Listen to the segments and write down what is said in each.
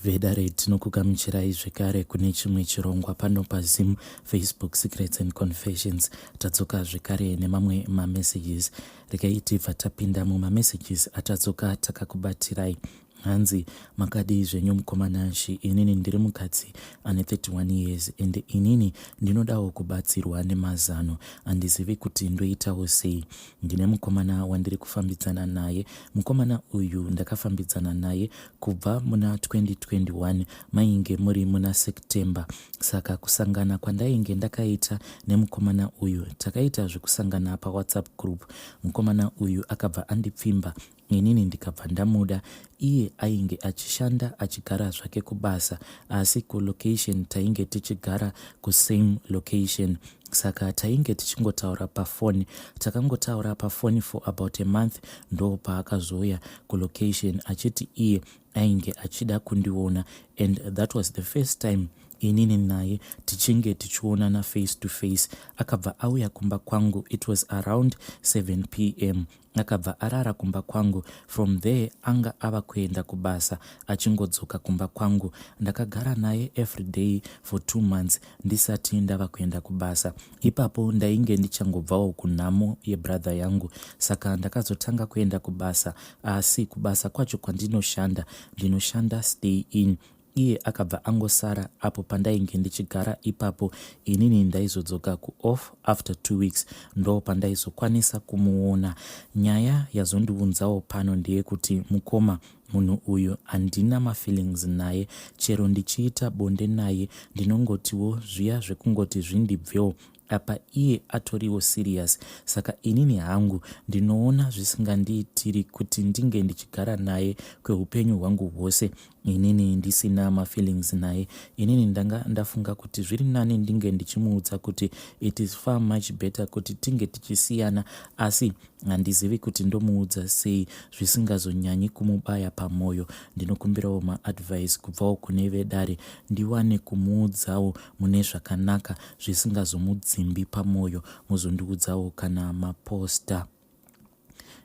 Vedare, tinokugamuchirai zvekare kune chimwe chirongwa pano paZim Facebook Secrets and Confessions. Tadzoka zvekare nemamwe mamessages. Regai tibva tapinda mumamessages atadzoka takakubatirai. Hanzi, makadii zvenyu mukoma Nashy, inini ndiri mukadzi ane 31 years and inini ndinodawo kubatsirwa nemazano, handizivi kuti ndoitawo sei. Ndine mukomana wandiri kufambidzana naye. Mukomana uyu ndakafambidzana naye kubva muna 2021 mainge muri muna September. Saka kusangana kwandainge ndakaita nemukomana uyu takaita zvekusangana paWhatsApp group. Mukomana uyu akabva andipfimba inini ndikabva ndamuda. Iye ainge achishanda achigara zvake kubasa asi kulocation tainge tichigara kusame location saka tainge tichingotaura pafoni. Takangotaura pafoni for about a month ndopaakazouya kulocation achiti iye ainge achida kundiona and that was the first time inini naye tichinge tichionana face to face. Akabva auya kumba kwangu, it was around 7 p.m. Akabva arara kumba kwangu. From there anga ava kuenda kubasa achingodzoka kumba kwangu. Ndakagara naye everyday for 2 months ndisati ndava kuenda kubasa. Ipapo ndainge ndichangobvawo kunhamo yebrother yangu, saka ndakazotanga kuenda kubasa, asi kubasa kwacho kwandinoshanda ndinoshanda stay in. Iye akabva angosara apo pandainge ndichigara ipapo. Inini ndaizodzoka kuoff after 2 weeks, ndo pandaizokwanisa kumuona. Nyaya yazondiunzawo pano ndeyekuti, mukoma, munhu uyu handina mafeelings naye. Chero ndichiita bonde naye ndinongotiwo zviya zvekungoti zvindibvewo apa, iye atoriwo serious. Saka inini hangu ndinoona zvisingandiitiri kuti ndinge ndichigara naye kweupenyu hwangu hwose inini ndisina mafeelings naye. Inini ndanga ndafunga kuti zviri nani ndinge ndichimuudza kuti it is far much better kuti tinge tichisiyana, asi handizivi kuti ndomuudza sei zvisingazonyanyi kumubaya pamwoyo. Ndinokumbirawo maadvice kubvawo kune vedare, ndiwane kumuudzawo mune zvakanaka zvisingazomudzimbi pamwoyo. Muzondiudzawo kana maposta.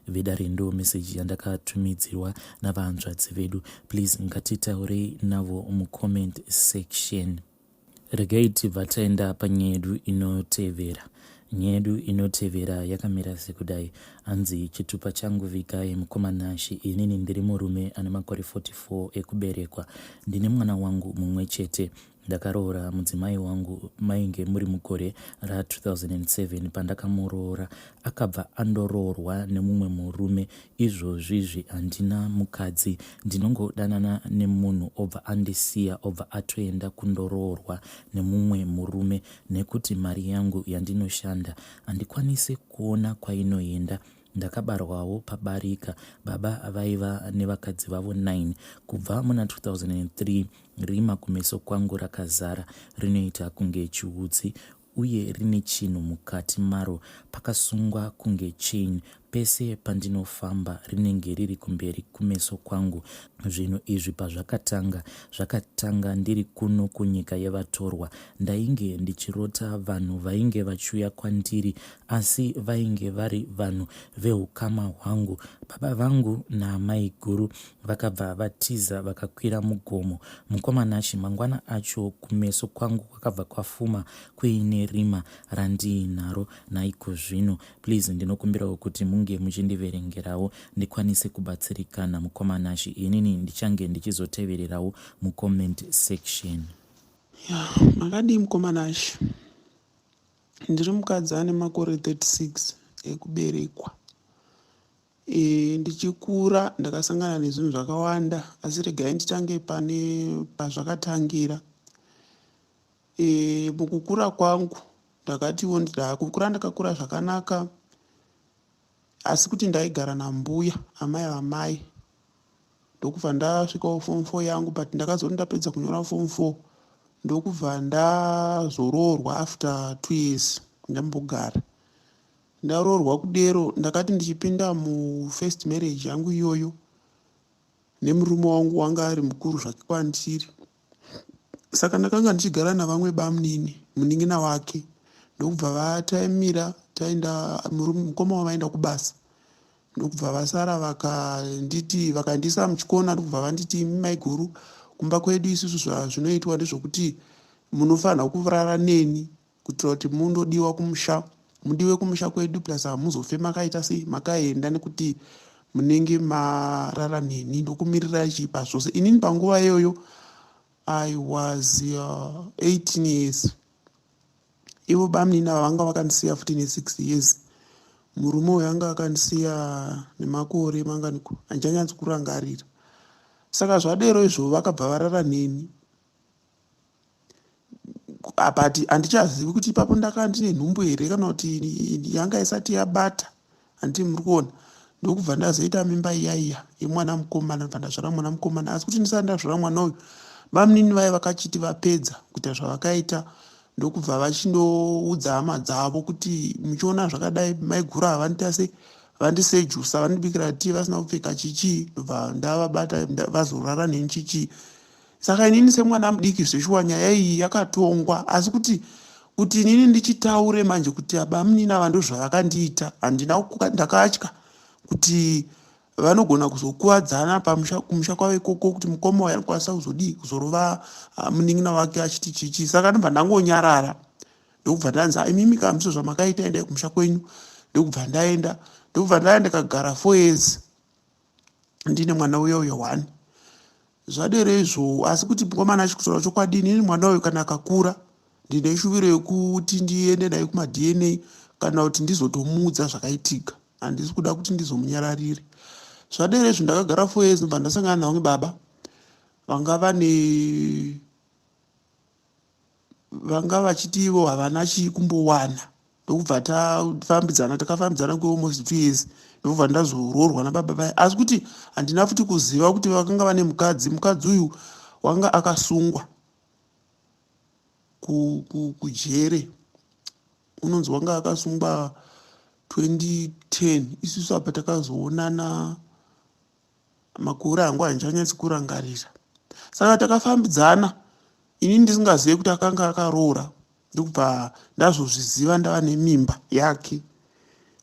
Vedare, ndo meseji yandakatumidzirwa navahanzvadzi vedu. Please, ngatitaurei navo mucomment section. Regai tibva taenda panyaya yedu inotevera. Nyaya yedu inotevera yakamira sekudai. Hanzi, chitupa changu vigai, mukoma Nashy. Inini ndiri murume ane makore 44 ekuberekwa. Ndine mwana wangu mumwe chete. Ndakaroora mudzimai wangu mainge muri mugore ra2007. Pandakamuroora akabva andoroorwa nemumwe murume. Izvozvizvi handina mukadzi. Ndinongodanana nemunhu obva andisiya, obva atoenda kundoroorwa nemumwe murume. Nekuti mari yangu yandinoshanda handikwanisi kuona kwainoenda. Ndakabarwawo pabarika. Baba vaiva nevakadzi vavo 9 kubva muna 2003. Rima kumeso kwangu rakazara, rinoita kunge chiutsi uye rine chinhu mukati maro pakasungwa kunge chain. Pese pandinofamba rinenge riri kumberi kumeso kwangu. Zvinhu izvi pazvakatanga, zvakatanga ndiri kuno kunyika yevatorwa. Ndainge ndichirota vanhu vainge vachiuya kwandiri, asi vainge vari vanhu veukama hwangu. Baba vangu naamai guru vakabva vatiza vakakwira mugomo. Mukoma Nashy, mangwana acho kumeso kwangu kwakabva kwafuma kuine rima randiinaro naikozvino. Please, ndinokumbirawo kuti munge muchindiverengerawo ndikwanise kubatsirikana. Mukoma Nashy, inini ndichange ndichizotevererawo mucomment section. Ya, makadii mukoma Nashy? Ndiri mukadzi ane makore 36 ekuberekwa. Ndichikura ndakasangana nezvinhu zvakawanda, asi regai nditange pane pazvakatangira. Mukukura kwangu ndakatiwo kukura ndakakura zvakanaka, asi kuti ndaigara nambuya, amai vamai. Ndokubva ndasvikawo form 4 yangu, but ndakazoti ndapedza kunyora form 4 ndokubva ndazoroorwa after 2 years ndambogara. Ndaroorwa kudero, ndakati ndichipinda mufirst marriage yangu iyoyo nemurume wangu, wanga ari mukuru zvake kwandiri, saka ndakanga ndichigara navamwe bamunini, munin'ina wake. Ndokubva vataimira taenda, mukoma wavaenda kubasa, ndokubva vasara vakanditi, vakandiisa muchikona, ndokubva vanditi, "Maiguru, Kumba kwedu isusu zvazvinoitwa ndezvokuti munofanira kurara neni kuitira kuti mundodiwa kumusha, mudiwe kumusha kwedu, plus hamuzofe makaita sei, makaenda, nekuti munenge marara neni. Ndokumirira chipa zvose. Inini panguva iyoyo I was 18 years. Ivo bamunini ava vanga vakandisiya futi ne6 years. Murume uyu anga akandisiya nemakore manganiko, handichanyatsi kurangarira. Saka zvadero izvo, vakabva varara neni, but handichazivi kuti ipapo ndakanga ndine nhumbu here kana kuti yanga isati yabata, handiti muri kuona? Ndokubva ndazoita mimba iya iya yemwana mukomana. Ndobva ndazvara mwana mukomana. Asi kuti ndisati ndazvara mwana uyu, bamunini vaya vakachiti vapedza kuita zvavakaita, ndokubva vachindoudza hama dzavo kuti, "Muchiona zvakadai, maiguru havandita sei, vandisejusa, vandibikira tii vasina kupfeka chichii." Ndobva ndavabata, vazorara neni chichii. Saka inini semwana mudiki, zveshuwa nyaya iyi yakatongwa, asi kuti inini ndichitaure manje kuti abamunini ava ndozvavakandiita, handina. Ndakatya kuti vanogona kuzokuvadzana kumusha kwavo ikoko, kuti mukoma uyu anokwanisa kuzodii, kuzorova munin'ina wake achiti chichi. Saka ndobva ndangonyarara. Ndokubva ndanzi, "Imimi kamuso zvamakaita, endai kumusha kwenyu." Ndokubva ndaenda, ndokubva ndaenda, ndikagara 4 years ndine mwana uya uyo one. Zvadero izvo, asi kuti mukomana achikutaura chokwadi, inini mwana uyu kana akakura, ndine shuviro yekuti ndiende naye kumaDNA kana kuti ndizotomuudza zvakaitika. Handisi kuda kuti ndizomunyararire. Zvadero izvo, ndakagara 4 years, ndobva ndasangana navamwe baba vanga vane vanga vachiti ivo havana chikumbowana. Ndokubva tafambidzana, takafambidzana kwealmost 2 years, ndokubva ndazoroorwa nababa vaya. Asi kuti handina futi kuziva kuti vakanga vane mukadzi. Mukadzi uyu wanga akasungwa kujere, unonzi wanga akasungwa 2010. Isusu apa takazoonana makore angu handichanyatsi kurangarira. Saka takafambidzana, ini ndisingazivi kuti akanga akaroora. Ndokubva ndazozviziva ndava nemimba yake,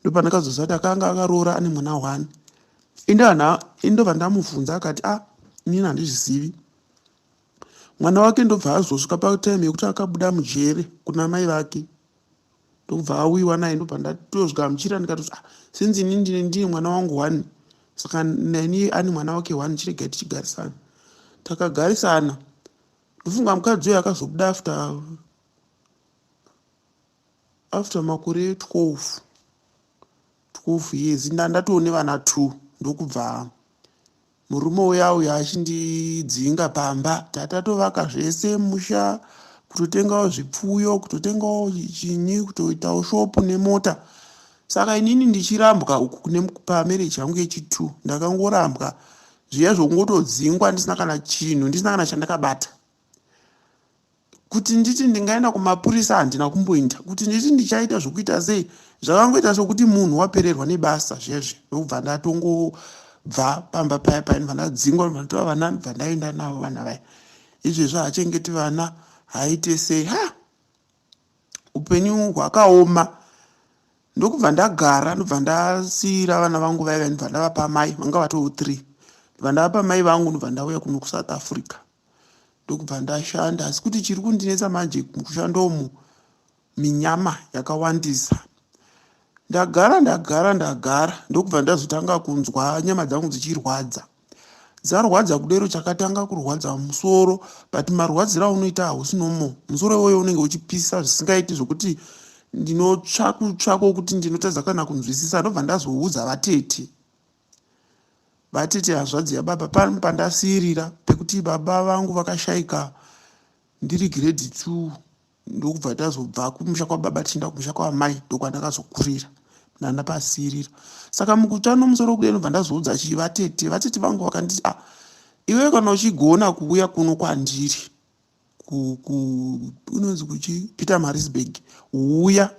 ndopandakazoziva kuti akanga akaroora, ane mwana one. Indobva ndamubvunza, akati, "A, ah, inini handizvizivi." Mwana wake ndobva azosvika patime yekuti akabuda mujere kuna mai vake, ndokubva auyiwa naye. Ndobva ndatozvigamuchira, ndikatoti, "Ah, since ini ndine mwana wangu one, saka nani ane mwana wake one, chiregai tichigarisana." Takagarisana. Ndofunga mukadzi uyo akazobuda after makore 12 years, ndandatoo nevana 2. Ndokubva murume uya uyo achindidzinga pamba. Tatatovaka zvese musha, kutotengawo zvipfuyo, kutotengawo chinyi, kutoitawo shopu nemota. Saka inini ndichirambwa uku pamarriage yangu yechi2, ndakangorambwa zviya zvokungotodzingwa ndisina kana chinhu, ndisina kana chandakabata. Kuti nditi ndingaenda kumapurisa, handina kumboinda. Kuti nditi ndichaita zvokuita sei, zvakangoita sokuti munhu wapererwa nebasa zvezve. Ndokubva ndatongobva pamba paya paya, ndobva ndadzingwa, ndobva ndatora vana, ndobva ndaenda navo vana vaya. Izvezvo haachengeti vana, haite sei. Ha, upenyu hwakaoma. Ndokubva ndagara, ndobva ndasiyira vana vangu vaiva, ndobva ndavapa mai vanga vatoo three, ndobva ndavapa mai vangu, ndobva ndauya kuno kuSouth Africa, ndokubva ndashanda. Asi kuti chiri kundinetsa manje mukushanda umu, minyama yakawandisa. Ndagara, ndagara, ndagara, ndokubva ndazotanga kunzwa nyama dzangu dzichirwadza. Dzarwadza kudero, chakatanga kurwadza musoro, but marwadziro aunoita hausi normal. Musoro iwoyo unenge uchipisa zvisingaiti, zvokuti ndinotsva kutsva kwokuti ndinotadza kana kunzwisisa. Ndobva ndazoudza vatete, vatete hazvadzi yababa, pano pandasiyirira pekuti baba vangu vakashayika ndiri grade 2. Ndokubva tazobva kumusha kwababa tichienda kumusha kwamai, ndokwandakazokurira ndandapasiyirira. Saka mukutsva nomusoro kudai, ndobva ndazoudza chii, vatete. Vatete vangu vakanditi, "A ah, iwe kana uchigona kuuya kuno kwandiri, unonzi kuchi Pietermaritzburg, uya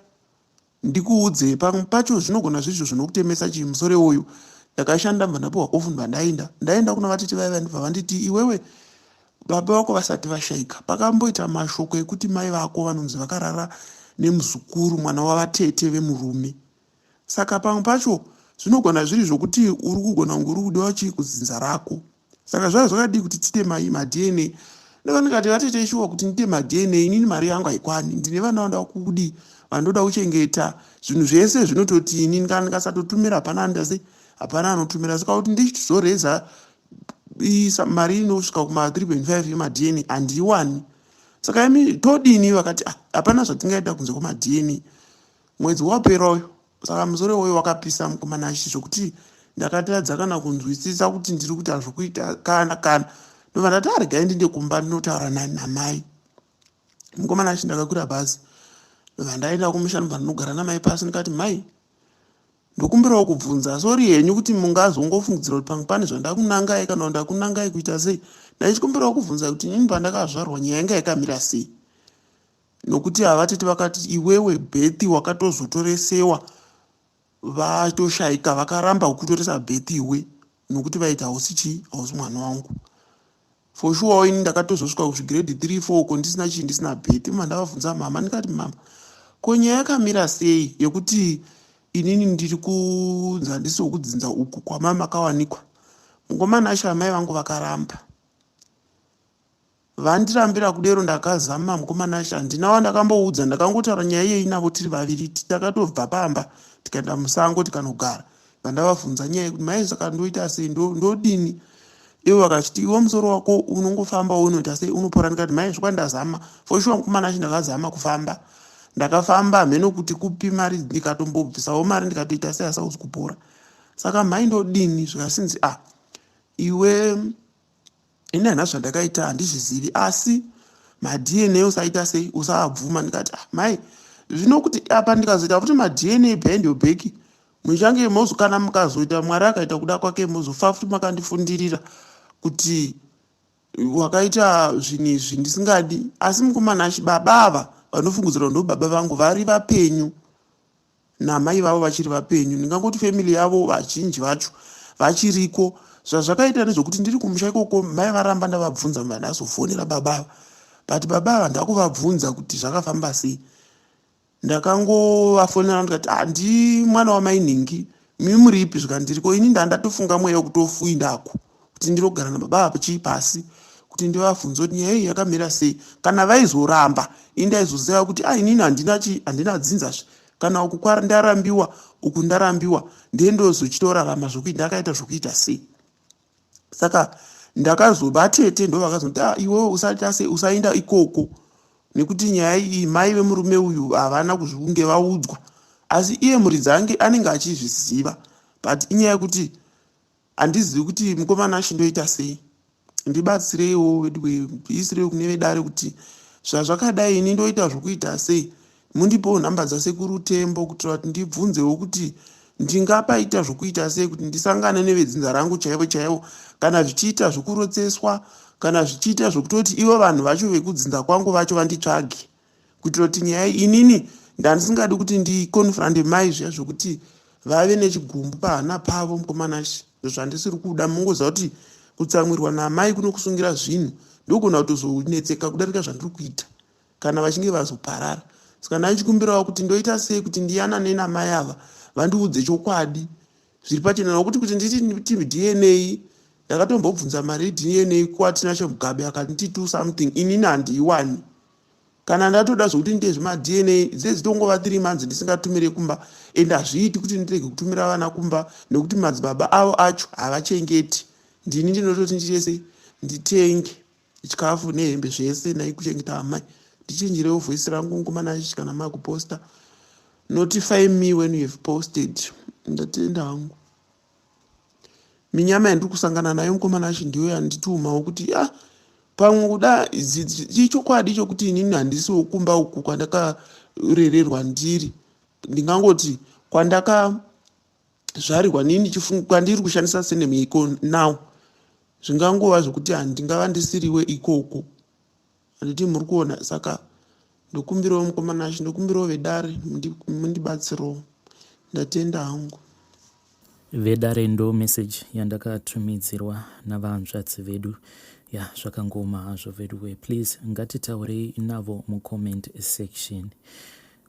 ndikuudze. Pamwe pacho zvinogona zvizvo zvinokutemesa chii, musoro iwoyu." Ndakashanda, mbva ndapiwa off, ndobva ndaenda. Ndaenda kuna vatete vaiva, ndobva vanditi, "Iwewe, baba vako vasati vashayika, pakamboita mashoko ekuti mai vako vanonzi vakarara nemuzukuru, mwana wavatete vemurume. Saka pamwe pacho zvinogona zviri zvokuti uri kugona kunge uri kudiwa chii, kudzinza rako. Saka zvaiva zvakadii kuti tiite maDNA? Ndaka ndikati vatete shuwa kuti ndiite maDNA inini mari yangu haikwani, ndine vana vanoda kudii, vandoda kuchengeta, zvinhu zvese zvinototi ini ndikasatotumira hapana anoita sei, hapana anotumira. Saka kuti ndichizoreza mari inosvika kuma 3.5 yemaDNA handiiwani. Saka imi todini? Vakati ah, hapana zvatingaita kunze kwemaDNA. Mwedzi wapera uyu. Saka musoro iwoyo wakapisa mukomana achi zvokuti ndakatadza kana kunzwisisa kuti ndiri kuita zvokuita kana kana. Ndobva ndati aregai ah, ndinde kumba ndinotaura nani namai. Mukomana achi ndakakwira bhazi. Ndobva ndaenda kumusha ndobva ndinogara namai pasi ndikati mai ndokumbirawo kubvunza sori henyu kuti mungazongofungidzira kuti pamwe pane zvandakunangai kana ndakunangai kuita sei. Ndaichikumbirawo kubvunza kuti inini pandakazvarwa nyaya yanga yakamira sei. Nokuti havatete vakati iwewe Bethy wakatozotoresewa vatoshaika vakaramba kukutoresa Bethy iwe nokuti vaiti hausi chii hausi mwana wangu. For sure ini ndakatozosvika kuzvigrade 3 4 uko ndisina chii ndisina Bethy. Mama ndavabvunza mama ndikati mama ko nyaya yakamira sei yekuti inini ndiri kunzi handisi wekudzinza uku kwamama kawanikwa. Mukomana asha amai vangu vakaramba. Vandirambira kudero ndakazama mukoma Nashe handina wandakamboudza ndakangotaura nyaya iyeyi navo tiri vaviri takatobva pamba tikaenda musango tikanogara vandavabvunza nyaya yekuti mai saka ndoita sei ndodini ivo vakachiti iwe musoro wako unongofamba unoita sei unopora ndikati mai zvokwa ndazama for sure mukoma Nashe ndakazama kufamba ndakafamba hameno kuti kupi mari ndikatombobvisawo mari ndikatoita sei asauzi kupora saka mhai ndodini zvikasinzi ah iwe ini handina zvandakaita handizvizivi asi maDNA usaita sei usaabvuma ndikati ah, mai zvino kuti apa ndikazoita futi maDNA behind your back muchange mozo kana mukazoita mwari akaita kuda kwake mozofa futi makandifundirira kuti wakaita zvinhu izvi ndisingadi asi mukomana achi baba ava vanofungidzirwa ndo baba vangu vari vapenyu namai vavo vachiri vapenyu ndingangoti family yavo vazhinji vacho vachiriko zvazvakaita ndezvekuti ndiri kumusha ikoko mai varamba ndavabvunza mba ndazofonera baba ava but baba ava ndakuvabvunza kuti zvakafamba sei ndakangovafonera ndikati handi ah, mwana wamai nhingi mi muripi zvikandiriko ini ndandatofunga mweya wekutofuindako kuti ndinogara nababa ava chii pasi kuti ndivabvunze kuti nyaya iyi yakamira sei kana vaizoramba ini ndaizoziva kuti a ah, inini handina chii handina dzinzazve kana uku ndarambiwa uku ndarambiwa ndiye ndozochitorarama zvokuti ndakaita zvokuita sei saka ndakazovatete ndo vakazoti ah, iwewe usaita sei usaenda ikoko nekuti nyaya iyi mai vemurume uyu havana kuzvikunge vaudzwa asi iye muridzi ange anenge achizviziva but inyaya yekuti Handizivi kuti mukoma Nashy ndoita sei. Ndibatsireiwo veduwe ndiisireiwo kune vedare kuti zvazvakadai ini ndoita zvokuita sei. Mundipewo nhamba dzasekuru Tembo kuitira kuti ndibvunzewo kuti ndingapaita zvokuita sei kuti ndisangane nevedzinza rangu chaivo chaivo kana zvichiita zvokurotseswa kana zvichiita zvokutoti ivo vanhu vacho vekudzinza kwangu vacho vanditsvage kuitira kuti nyaya inini ndandisingadi kuti ndiconfronte mai zviya zvokuti vave nechigumbu pahana pavo mukomanashi zvandisiri kuda mungoziva kuti kutsamwirwa namai kunokusungira zvinhu ndogona kutozonetseka kudarika zvandiri kuita kana vachinge vazoparara saka ndaichikumbirawo kuti ndoita sei kuti ndiyanane namai ava vandiudze chokwadi zviri pachena nokuti kuti nditi dna ndakatombobvunza mari yedna kwatinashe mugabe akanditi two something inini handiiwani Kana ndatoda zvekuti ndiite zvemaDNA dze dzitongova 3 months ndisingatumire kumba and hazviiti kuti ndirege kutumira vana kumba nekuti madzibaba avo acho havachengeti. Ndini ndinototi ndiite sei nditenge chikafu nehembe zvese nai kuchengeta amai. Ndichinjirewo voice rangu mukomana achichi kana makuposta. Notify me when you have posted. Ndatenda hangu. Minyama yandiri kusangana nayo mukomana achi ndiyo yanditumawo kuti ah pamwe kuda ichokwadi chokuti inini handisi wokumba uku kwandakarererwa ndiri ndingangoti kwandakazvarirwa nini kwandiri kushandisa sename iko now zvingangova zvokuti handingava ndisiriwe ikoko handiti muri kuona saka ndokumbirawo mukomana achi ndokumbirawo vedare mundibatsirewo ndatenda hangu Vedare ndo message yandakatumidzirwa navahanzvadzi vedu ya zvakangooma hazvo veduwe please ngatitaurei navo mucomment section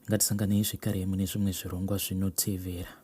ngatisanganei zvekare mune zvimwe zvirongwa zvinotevera.